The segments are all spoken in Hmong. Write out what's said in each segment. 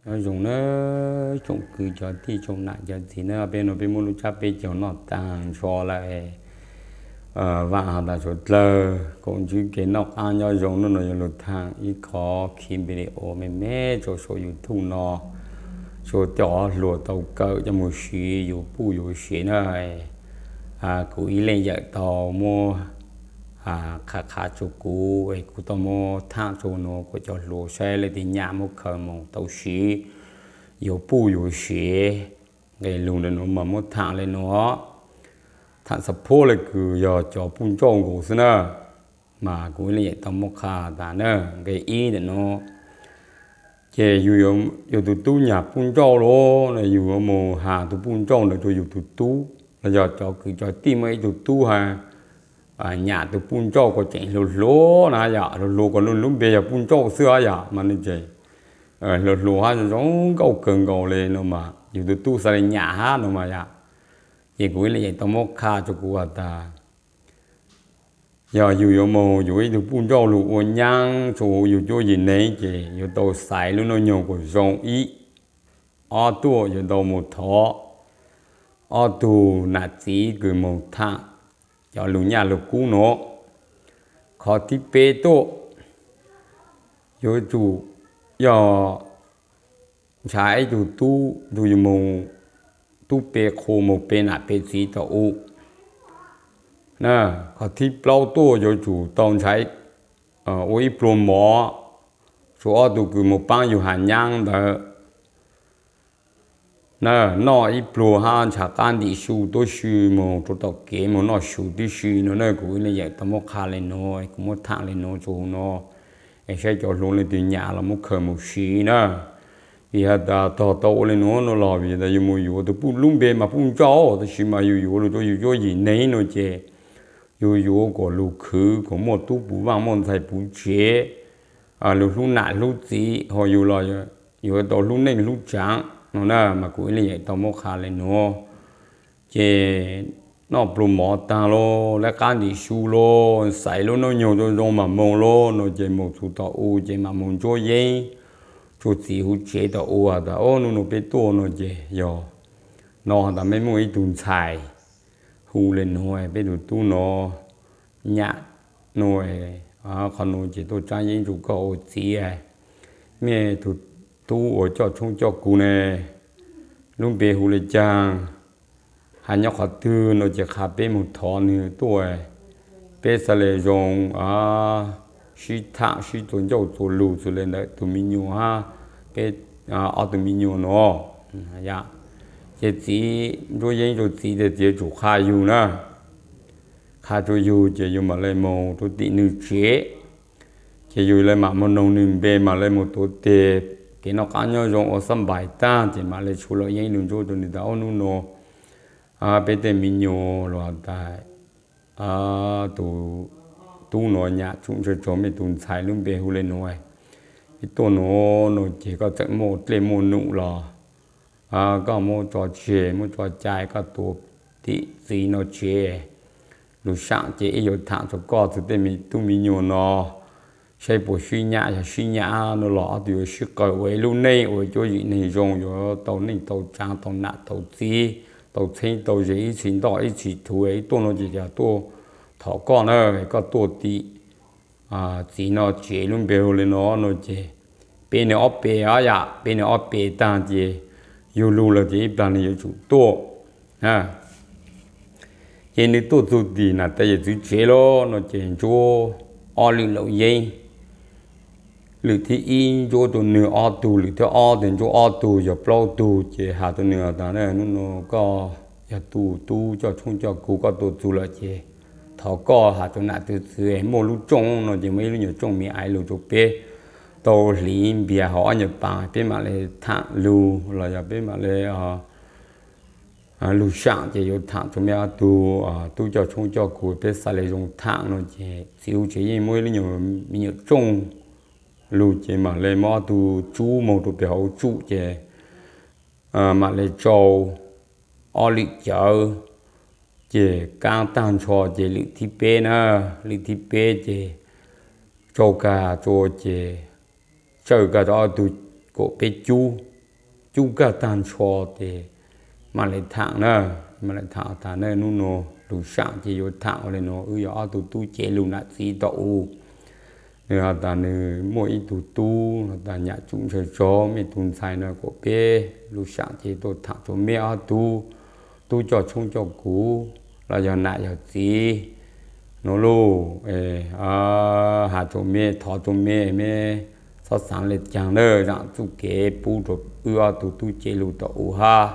Nyob zoo nawb tsoom kwv cov tij tsoom nam cov txiv na, peb no peb muab lub tsab peb caug noj tag nrho lawm. Vam has tas suav dlawg koom ntsib kev noj qab nyob zoo, hnub no yuav lug thaam ib qhov khi video me me rua saum YouTube no, rua cov hluas tau kawm coj mus siv yus puj yus siv na. Kuv ib leej yawm tau muab qha qha rua kuv es kuv tau muab thaam rua nuav kuas cov hluas saib leej twg nyam muab khaws moog tau siv yuav puj yuav siv. Nqe lug ntawm nuav mas muab thaam le nuav, thaam xav phuab le kws yog cov puj nrauj nkaus xwb na. Mas kuv ib leej yawm tau muab qha tas na, nqe ib ntawm nuav ces yus, yus tus tub nyam puj nrauj lawm no, yus yuav mus has tus puj nrauj ntawd rua yus tus tub, los yog cov kwv cov tij muaj ib tug tub has nyam tus puj nrauj kuas tseem hluas hluas na yom, hluas hluas kuas lub npe yog puj nrauj xwb yom, mas nws tseem hluas hluas hab zoo nkauj kawg nkaus le no mas yus tus tub xav le nyam hab no mas yom. Ces kuv ib leej yawm tau muab qha rua kuv has tas yog yus yuav mus yuav ib tug puj nrauj lug ua nyaab rua huv yus cuab yim neeg ces yuav tau xaiv lub nub nyoog kuas zoo ib. Ob tuaj yuav tau mus thov ob tug nam txiv kws moog thaam cov lug nyaj lug kub nuav. Qhov thib peb tuaj yuav tsum yog nrhav ib tug tub, tug yug moog tub pe qhu moog pe nam pe txiv tom u. Qhov thib plaub tuaj yuav tsum tau nrhav ua ib pluag mov rua ob tug kws moog paab yug has nyaab ntawd na, noj ib pluag hab nrhav qab ntim su tuab si moog rua tom kev moog noj su tib si no na. Kuv ib leej yawm tau muab qha le nuav, kuv muab thaam le nuav rua huv no es saib cov hluas leej twg nyam los muab khaws mus siv na. Vim has tas tog tau ua le nuav no los vim tas yus mus yuav tus puj lub npe mas puj nrauj, tab sis mas yus yuav lug rua yus cuab yim neeg no ces yus yuav kom lug khwv kom muaj tub puv vaaj muaj ntxhais puv tsev, lug hlub nam hlub txiv, ho yus los yuav tau hlub neej hlub tsaav no na. Mas kuv ib leej yawm tau muab qha le nuav ces noj pluag mov taag lauj, lawv qab ntim su lauj, xaiv lub nub nyoog zoo zoo mam moog lauj no ces moog txug tom u ces mam moog ntsuab yeeb rua txiv huv tsev tom u has tas, Ob, nub nua peb tuaj no ces yog no has tas mej muaj ib tug ntxhais hu le nuav, peb tug tub no nyam nuav, qhov nuav ces tuaj tsaab yeeb rua koj ua txiv. Mej tug tub uas coj tshoob coj kug ne, lub npe hu le caag, has nyob qhov twg no ces qha peb moog thov nwg tuaj, peb xaav le zoo sib thaam sib txuas ncauj txuas lug txug le ntawm tug me nyuam hab peb ob tug me nyuam no. Ces txiv ntsuab yeeb rua txiv tes txiv yuav tsum qha yug na, qha rua yug ces yug mam le moog rua tim nwg tsev. Ces yug le mam moog noog nwg npe mam le moog tuav teg kev noj qab nyob zoo ua xab npais taag ces mam le tshuav lub yeeb lug ntsuab rua nwg tas, Ob, nub nua peb tej me nyuam los tas tug tub nuav nyam tshoob tshoob mej tug ntxhais lub npe hu le nuav, peb tuaj nuav no ces koj txawm muaj dlej muaj num los koj muab tso tseg muab tso cai, koj tuav tim txiv no tsev. Lug saam ces ib yuav thaam rua koj txug tej me tub me nyuam no saib puas sib nyam, yog sib nyam no los ob tug yuav sib qaws ua ib lub neej ua cuab yim neeg zoo, yuav tau neej tau tsaav tau nam tau txiv, tau txheeb tau ze ib txhis ntoj ib txhis thuv. Ib tuaj no ces yog tuaj thov koj na, koj tuaj tim txiv no tsev lub npe hu le no no ces peb nwg ob pes os yom, peb nwg ob pes taag ces yug lug lawm ces ib plag nwg yuav tsum tuaj. Ces nwg tuaj txug tim nam tais yawm txwv tsev lauj no ces ntsuab ob lwm laus yeeb, lwm thib ib ntsuab rua nwg ob tug, lwm thib ob tes ntsuab ob tug, yog plaub tug ces has rua nwg tas, Nub nua koj yog tug tub coj tshoob coj kug, koj tuaj txug lawm ces thov koj has rua nam tug txwv muaj lub rooj no ces muaj ib lub nyuam rooj me aiv lug rua peb tau hliv npias hauv ob nyuas paas, peb mam le thaam lug los yog peb mam le lug saam ces yuav thaam rua mej ob tug tub coj tshoob coj kug, peb xaav le zoo thaam no ces txiv huv tsev yeej muab ib lub nyuam me nyuam rooj lug ces mam le muab ob tug tsub moog rua peg hauv tsum ces mam le tsau ob lwm cawv ces kaab taag nrho ces lwm thib peb na, lwm thib peb ces tsau kag rua ces tsawj kag rua ob tug kaum peb cub. cub kag tag nrho ces mam li tham na, mam li tham tas na, hnub no lus sam ces yuav tham ua li no, wb yog ob tug tub cev lug nam txiv tom u. Nws has tas nws muaj ib tug tub has tas nyam tsum ntshaw tsaug, mej tug ntxhais no kom peb lus sam ces tuaj tham rua mej ob tug, tub coj tshoob coj kuv los yog nam yog txiv no lauj. Has rua mej, thov rua mej, mej txhob xaav le caag na, zaam txuj kev pub rua wb ob tug tub cev lug tom u hab.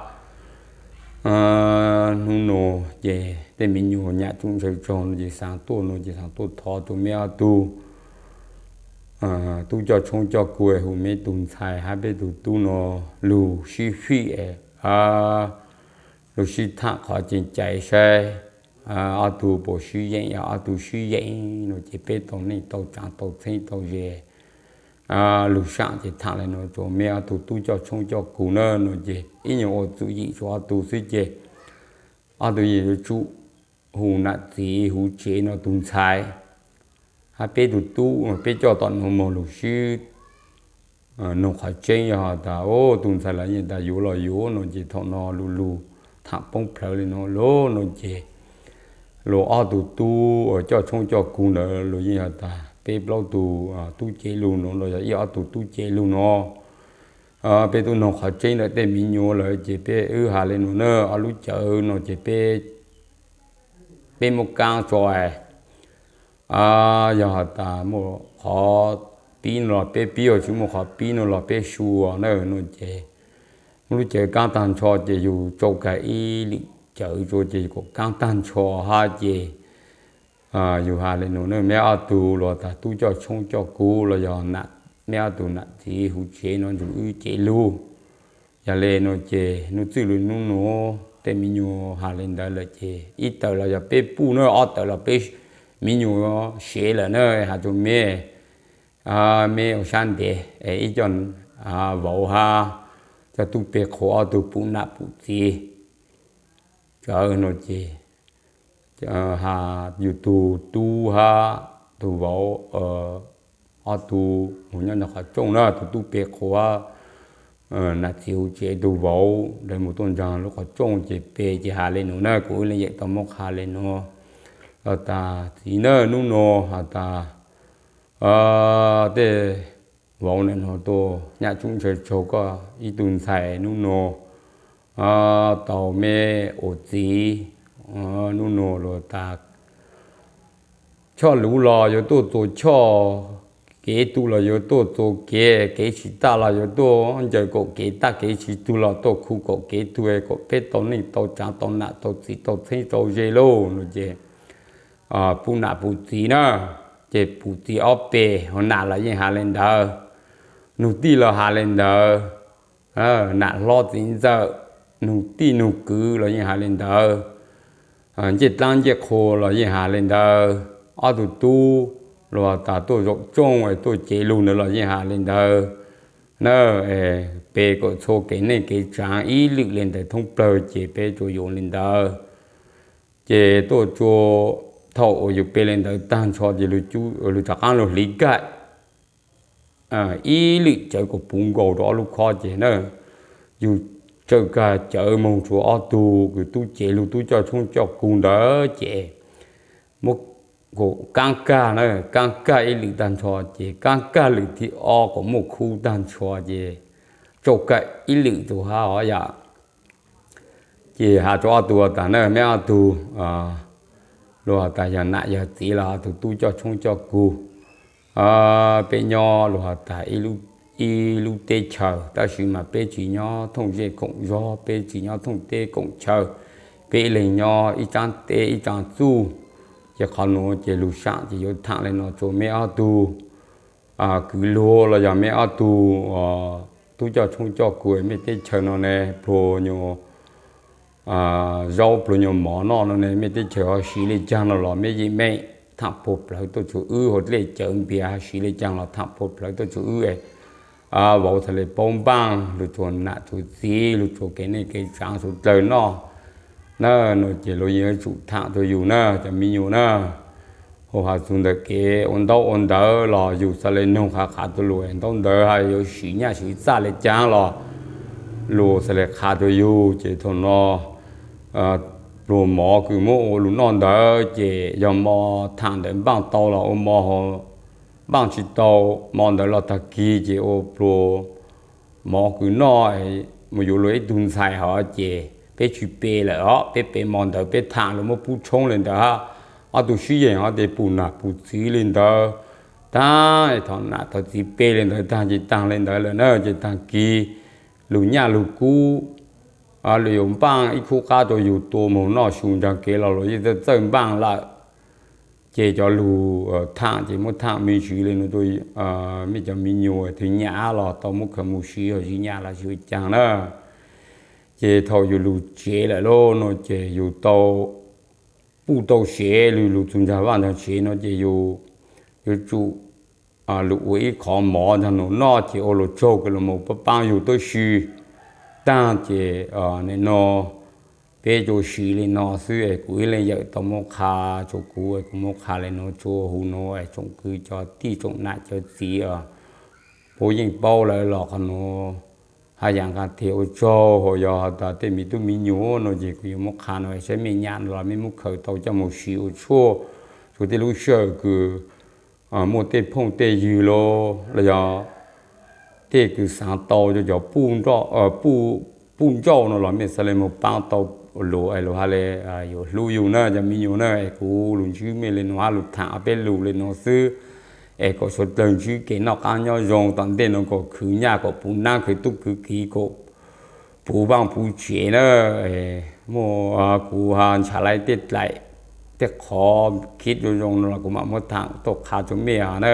Hnub no ces tej me nyuam nyam tsum ntshaw tsaug no ces xaav tuaj no ces xaav tuaj thov rua mej ob tug tub coj tshoob coj kuv, hu mej tug ntxhais hab peb tug tub no lug sib fim, lug sib tham qhov cee cai saib ob tug puas sib yeem, yog ob tug sib yeem no ces peb tau neej tau tsaav tau txheeb tau ze. Lug sam ces tham le no rua mej ob tug tub coj tshoob coj kuv na no ces ib nyuag ua txuj yim rua ob tug xwb ces ob tug yeej yuav tsum hu nam txiv huv tsev no tug ntxhais hab peb tug tub peb coj tom no moog lug sib noog qhov tseeb. Yog has tas tug ntxhais los yeej tas yuav los yuav no ces thaum no lug lug tham poob plawg le no lauj no ces luag ob tug tub coj tshoob coj kuv ntawd luag yeej has tas peb plaub tug tub cev lug no los yog ib ob tug tub cev lug no peb tub noog qhov tseeb ntawm tej me nyuam lawm ces peb wb has le no na, ob lub cawv no ces peb muab kaab tso. Yog has tas muaj qhov pib no los peb pib, tsis muaj qhov pib no los peb su na no ces muab lub cawv kaab tag nrho ces yug tsau kag ib lwm cawv rua ces kom kaab tag nrho hab ces yug has le no na, mej ob tug luag tas tub coj tshoob coj kuv los yog mej ob tug nam txiv huv tsev no nrug wb cev lug. Yog le no ces nub txwj lug nub no tej me nyuam has le ntawd lawm ces ib tawm los yog peb puj na, ob tawm los peb me nyuam sev lawm na, has rua mej, mej ua sab ntev es ib co vauv hab cov tub peg qhuav ob tug pum nam pum txiv. Cov no ces has yug tug tub hab tug vauv ob tug mus nyob nrug qhov rooj na, tug tub peg qhuav nam txiv huv tsev, tug vauv ntawd mus tuaj ntsaag lub qhov rooj ces peg ces has le no na, kuv wb leej yawm tau muab qha le no. Has tas txiv na, nub no has tas tej vauv nam no tuaj nyam tsum ntshaw tsaug koj ib tug ntxhais nub no tau mej ua txiv. Nub no luag tas choj luv los yuav tuaj txua choj, kev tu los yuav tuaj txua kev, kev tsis taj los yuav tuaj ncaws kaum kev taj, kev tsis tug los tuaj khu kaum kev tug, kom peb tau neej tau tsaav tau nam tau txiv tau txheeb tau ze lauj no ces pum nam pum txiv na, ces pum txiv ob peg, ho nam los yeej has le ntawd, nug tij los has le ntawd, nam hlob txiv ntxawm, nug tij nug kwv los yeej has le ntawd, ncej dlaab ncej qhua los yeej has le ntawd, ob tug tub los tas tuaj zaum tsooj tuaj cev lug ntawd los yeej has le ntawd na. Peg kom txhua kev neej kev tsaav ib lwm le ntawd thoob plawg ces peb tsuas yuav le ntawd. Ces tuaj tsuas thaum uas yus peg le ntawd tag nrho ces lug rov qaab lug hliv kag ib lwm cawv kom puv nkaus rau ob lub khob ces na, yus tsawg kag cawv moog rua ob tug kws tub cev lug tub coj tshoob coj kug ntawd ces muab kaab kag na, kaab kag ib lwm tag nrho ces kaab kag lwm thib ob kom muaj khub tag nrho ces tsau kag ib lwm rua hab os yom. Ces has rua ob tug tas na, meb ob tug luag tas yog nam yog txiv los ob tug tub coj tshoob coj kug, peb nyob luag tas ib lub teb chaws tab sis mas peb tsis nyob thooj zej koom zog, peb tsis nyob thooj teb koom chaw, peb ib leeg nyob ib tsaab teb ib tsaab txuj. Ces qhov nuav ces lug saam ces yuav thaam le no rua meb ob tug kwv luag los yog meb ob tug tub coj tshoob coj kug mej teb chaws no ne, pluag nyuas zaub pluag nyuas mov noj no ne, mej teb chaws ho siv le caag no los mej yeej meem thaam puag plawg tuaj tsua wb, hauv dlej cawv npias ho siv le caag los thaam puag plawg tuaj tsua wb. Vauv txhad le paub npaaj lug tsua nam tsua txiv, lug tsua kev neej kev tsaav suav dlawg noj na, no ces luag yeej yuav tsum thaam rua yug na cov me nyuam na. Hauv has txug ntawm kev ua ntaub ua ntawv los yug txhad le noog qhav qhav tuaj lug, ntaub ntawv hab yuav siv nyaj siv txaj le caag los luag xav li qha rau yug ces thaum no pluas mov kws muab ua lug noj ntawd ces yog mo tham ntawm npaaj tau los ua mo, npaaj tsis tau, mo ntawd los tag kis ces ua pluas mov kws noj mus yuav luag ib tug ntxhais hov ces peb tsis pe lawm os, peb pe mo ntawd peb tham lug muab pub tshoob li ntawd hab. Ob tug sib yeem hov ces pum nam pum txiv li ntawd taag, thov nam thov txiv pe li ntawd taag ces taag li ntawd lawm na ces taag kis lug nyaj lug kub, lug yuav npaaj ib khub qab rau yug tua moog noj su nraag kev los luag yeej txawj npaaj lawm. Ces cov lug tham ces muab tham me ntsis li no, mej cov me nyuam twg nyam los tau muab khaws mus siv, yog tsis nyam los tsis ua caag na. Ces thaum yug lug tsev lawm lauj no ces yug tau puj tau sev, lug lug txug nraag vaaj nraag tsev no ces yug yuav tsum lug ua ib qhov mov nraag nuav noj ces ua luag tsaug kws luag moog paab paab yug tuab si taag ces nim no peb rua siv li no xwb es kuv ib leeg yawm tau muab qha rua kuv es kuv muab qha li no rua huv nuav es tsoom kwv cov tij tsoom nam cov txiv puab yeej paub lawm los qhov nuav haj yam nqaa tes ua tsaug. Hos yog has tas tej me tub me nyuam no ces kuv yuav muab qha no saib mej nyam los mej muab khaws tau coj moog siv ua tshuaj rua tej lub sij hawm kws muaj tej phooj tej ywg los los yog tej kws xaav tau cov puj ntsauj no los mej xaav le moog paab tau luag es luag haj le yuav hlub yug na cov me nyuam na. Es kuv lug ntsib mej li nuav hab lug tham peb lug li nuav xwb es kom suav dlawg ntsib kev noj qaab nyob zoo tom ntej nuav kom khwv nyaj kom puv nab khwv tub khwv kiv kom puv vaaj puv tsev na. Muaj kuv has ntshav laib tej dlaim tej qhov khib zoo zoo no los kuv mam muab tham tuaj qha rua mej na.